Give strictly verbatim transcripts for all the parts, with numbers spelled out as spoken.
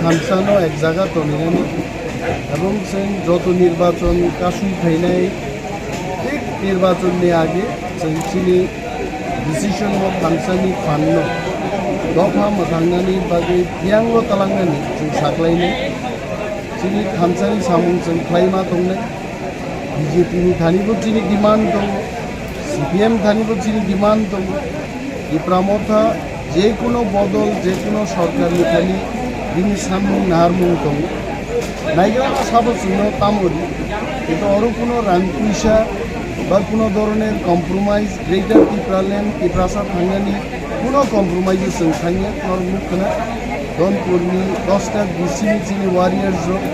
Thamsano ek jaga tongnani, ebong chwng joto nirbachon kasui phainai, thik nirbachonni age chwng chini decision bo thamsani phanno dopha mwthangnani bagwi biyango talangnani chwng saklainai. Chini thamsani samung chwng khlaima tongnai. B J P ni thani bo chini demand tongo, C P M thani bo chini demand tongo. Tipra Motha je kuno bodol, je kuno sorkar ni thani bini samung naharmung tongo. Naigra ma sabo chwngno tamo ri, kintu oro kuno rang puisa ba kuno doroner compromise, Greater Tipraland, Tiprasa thangnani kuno compromise chwng thangya, norok nukha na Donpurni dosta D C ni chini warriors rok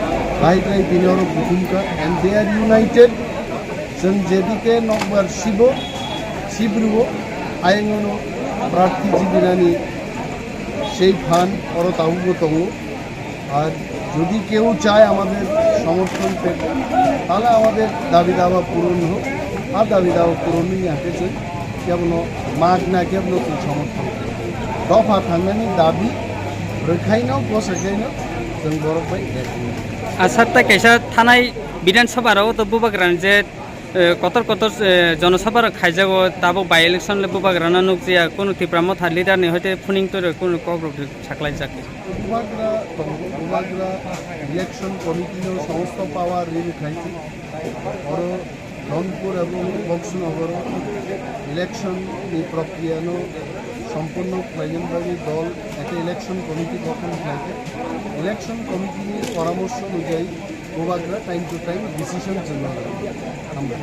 bahai trai bini oro buthumkha and they are united. Chwng jedike nokbar sibo, sibrwbo, ayangno prarthi jibinani sei phan oro tabukbo tongo. আর যদি কেউ চায় আমাদের সমর্থন পেতে, তাহলে আমাদের দাবি দাওয়া পূরণ হোক। আর দাবি দাওয়া পূরণই আগে চাই, কেবল মাগ না কেবল তুই সমর্থন। দফা থানানি দাবি রক্ষাইনো বসাইনো, जों বড় ভাই। Asar ta kaisa thanai Bidhan Sabha rao to bubagrani je, eh, kotor kotor, eh, jonosabha rok khaijago, tabuk by election le bubagrano nukjaya, kunu Tipra Motha leader ni hoite phuning twi rok kunu kok rok saklaijak. Bubagra tongo, bubagra election committee no somosto power rini khaisi. Oro Dhonpur ebong Boxnogor election ni prokriya no sompurno khlaina bagwi dol ekta election committee gothon khlaikha. Election committee ni poramorso onujai bubagra time to time decision chwng lago. Hambai.